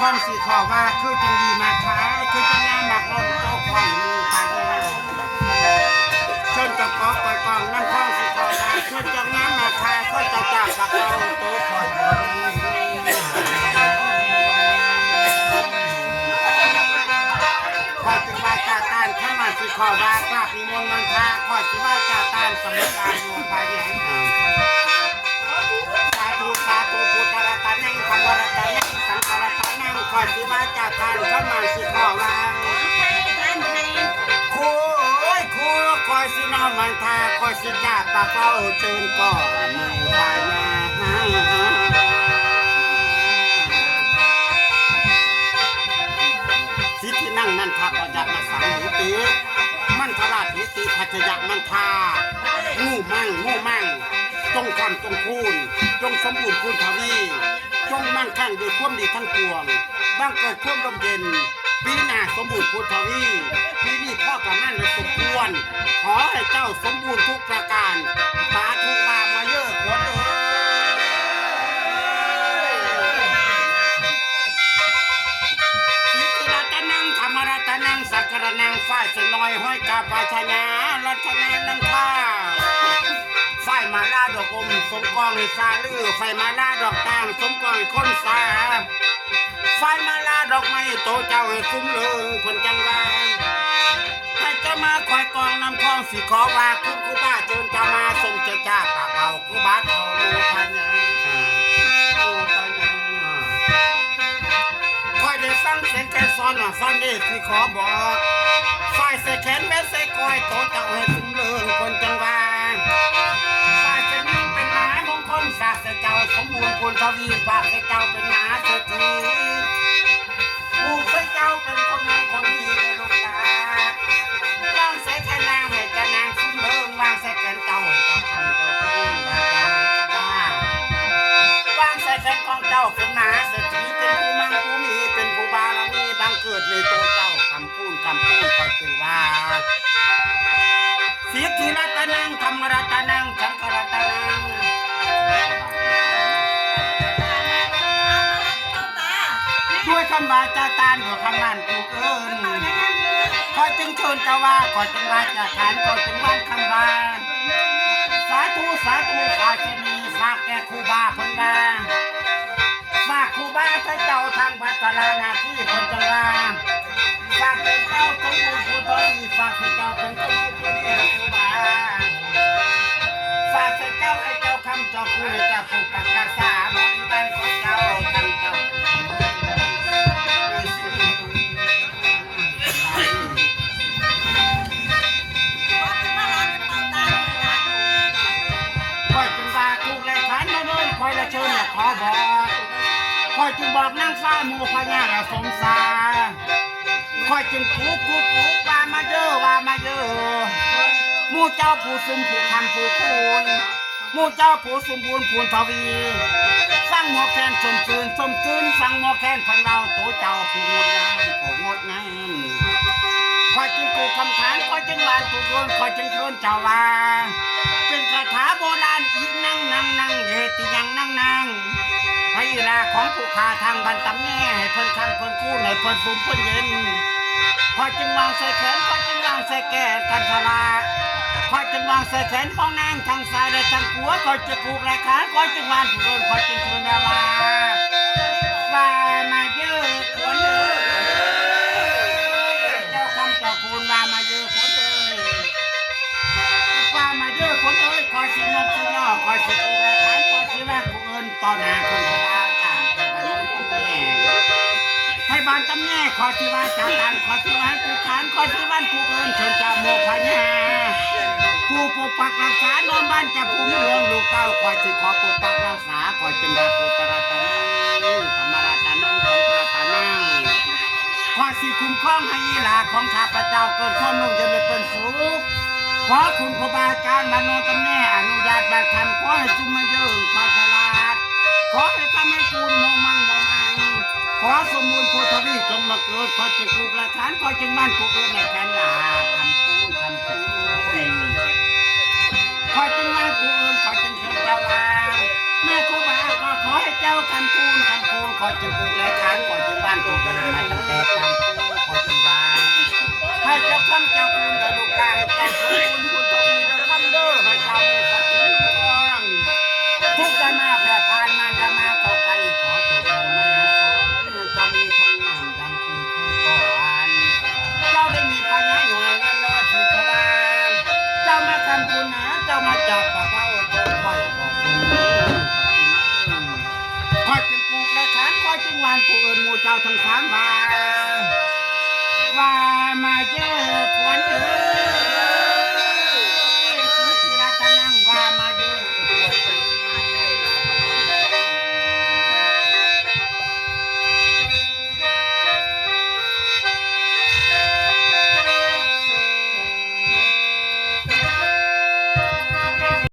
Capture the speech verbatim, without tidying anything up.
ความสิขอว่าคือจังดีมาขายคือจังงามมากล้นโตคอยมีไปเชิญเจ้าของปล่อยกองน้ำคลองสิขอว่าคือจังงามมาขายคนเจ้าจากปากเอาโตคอยมี ข้อยจึงว่าเจ้าต้านคำว่าสิขอว่ากราบนิมนต์มันทาข้อยสิว่าเจ้าต้านสมุทรปราการอยู่ภายใน สาธุ สาธุ พุทธรัตนัง ธรรมรัตนัง สังฆรัตนัง ข้อยสิว่าเจ้าต้านคำว่าสิขอว่า ครูเอ้ย ครู ข้อยสิน้อมมันทาข้อยสิกราบปากเฝ้าเชิญก่อนหมู่พญา สิทธินังนันทะปัญญาสังหิติ มันทราชหิติ พัชยะมันทา งูมั่ง งูมั่ง จงคำจงคูณ จงสมบูรณ์พูนทวี จงมั่งคั่งด้วยความดีทั้งปวง บังเกิดความร่มเย็น ปีหน้าสมบูรณ์พูนทวี ปีนี้พ่อประมาณและสมควร ขอให้เจ้าสมบูรณ์ทุกประการ สาธุ ว่ามาเยอะขวัญเอ้ย สิทธิรัตนัง ธรรมรัตนัง สังฆรัตนัง ฝ่ายสนอยห้อยกาปาชนะ รัตนานันทา ฝ่ายมาลาดอกอม สมกองให้ซาลือ ฝ่ายมาลาดอกตาง สมกองให้คนสา ฝ่ายมาลาดอกไม้โตเจ้าให้คุ้มเลิงเพิ่นจังว่า ให้เจ้ามาคอยกองนำคลองสิขอว่าคุณครูบาเชิญเจ้ามาทรงเจ้าจ้าปากเอาครูบาเฒ่าโมพญา คอยได้ฟังเสียงแคนสอนว่าฟังเด้สิขอบอก ฝ่ายใส่แขนแม่นใส่กอยโตเจ้าให้คุ้มเลิงเพิ่นจังว่า ฝ่ายใส่มีเป็นมหามงคลฝากใส่เจ้าสมบูรณ์พูนทวี ฝากใส่เจ้าเป็นมหาเศรษฐี ผูกใส่เจ้าเป็นคนงามคนดีในลูกหลาน วางใส่แขนนางให้เจ้านางคุ้มเลิง วางใส่แขนเจ้าให้เจ้าคำเจ้าคูณ วางเจ้าให้เจ้าบ้า วางใส่แขนของเจ้าเป็นมหาเศรษฐี เป็นผู้มั่งผู้มี เป็นผู้บารมีบังเกิดในตัวเจ้าคำคูณคำคูณคอยจึงว่า สิทธิรัตนัง ธรรมรัตนัง สังฆรัตนัง ด้วยคำว่าจาตานด้วยคำนั้นกูเอิญคอยจึงเชิญเจ้าว่าคอยจึงว่าจาตานคอยจึงว่าคำว่า สาธุ สาธุ สาธุนีฝากแก่ครูบาเพิ่นว่า ฝากครูบาพระเจ้าทางพัฒนาหน้าที่เพิ่นจังว่า ฝากเป็นเจ้าสมบูรณ์ผู้ทวี ฝากเป็นเจ้าเป็นคนผู้ดีครูบา ฝากเป็นเจ้าให้เจ้าคำเจ้าคุณเจ้าปกปักรักษาบริวารของเจ้าทั้งเจ้า ข้อยจึงว่าถูกและขันมาเมินข้อยละเชิญและขอบอก ข้อยจึงบอกนางฟ้าหมู่พญาและสมสาร ข้อยจึงปลุกปลุกปลุกว่ามาเด้อว่ามาเด้อ หมู่เจ้าผู้ซุมผู้คำผู้คูณ หมู่เจ้าผู้สมบูรณ์พูนทวี ฟังหมอแคนสมซื่นสมซื่น ฟังหมอแคนพันเราโตเจ้าผู้งดงามผู้งดงาม ข้อยจึงปลูกคำขานข้อยจึงหวานปลูกโยนข้อยจึงเชิญเจ้าว่า เป็นคาถาโบราณอีกนั่งนั่งนั่งเหตุยังนั่งนั่ง พระอีลาของผู้ข้าทางบ้านตำแหน่ให้เพิ่นคังเพิ่นคูนให้เพิ่นซุมเพิ่นเย็น ข้อยจึงวางใส่แขนข้อยจึงวางใส่แก้วกันทลาข้อยจึงวางใส่แขนของนางทางซ้ายและทางขวาข้อยจะผูกและขาข้อยจึงวานผู้โดนข้อยจึงทูลว่า ว่ามาเยอะคนเอ้ยเจ้าคำเจ้าคูณว่ามาเยอะคนเอ้ย ว่ามาเด้อคนเอ้ยคอยสินกสินอคอยสิปูแลขันคอยสิว่าผู้อื่นต่อหน้าคนพระอาจารย์แต่บัดนี้ผู้แก่ให้บ้านตำแหน่งคอยสิว่าจากันคอยสิว่าผู้ขานคอยสิว่าผู้อื่นเชิญเจ้าโมพญาผู้ปกปักรักษาน้อมบ้านจะผู้มีเรื่องลูกเต้าคอยสิขอปกปักรักษาคอยจึงว่าผู้ตระตะนังธรรมราชานังสังฆราชานัง ขอสิคุ้มครองให้อีหลาของข้าพเจ้าเกิดความร่มเย็นเป็นสุข ขอคุณครูบาอาจารย์มโนตำแหน่อนุญาตบาดคำขอให้จุมมาเยิงความฉลาด ขอให้คำให้คูณโมมังโมมัง ขอสมบูรณ์โพธวีจงมาเกิด ขอจึงปลูกละฐาน ขอจึงมั่นปลูกเกิดในแขนหลาคำคูณคำคูณ ขอจึงมั่นปลูกเอิญขอจึงเชิญเจ้าลาแม่ครูบาก็ขอให้เจ้าคำคูณคำคูณ ขอจึงปลูกและฐาน ขอจึง านผู้เดินมาตั้งแต่ตั้งผู้คนเป็นบ้านให้เจ้าคำเจ้าคุณเด้อลูกหลานให้เจ้าสมบูรณ์บุญทวีเด้อคำเด้อให้เจ้ามีสักดิ์ศรีทองทุกข์จะมาแผ่ผ่านมารจะมาเข้าใกล้ขอโชคดีมาจะมีทองงามดังคือก่อนเจ้าได้มีพญาหน่อยเงินน้อยสีขาวเจ้ามาทำบุญนะเจ้ามาจากปากเป้าตัวคอยบอกบุญ คอยจึงปลูกและสานคอยจึงหวานผู้อื่นหมู่เจ้าทั้งสามว่าว่ามาเยอะขวัญเอ๋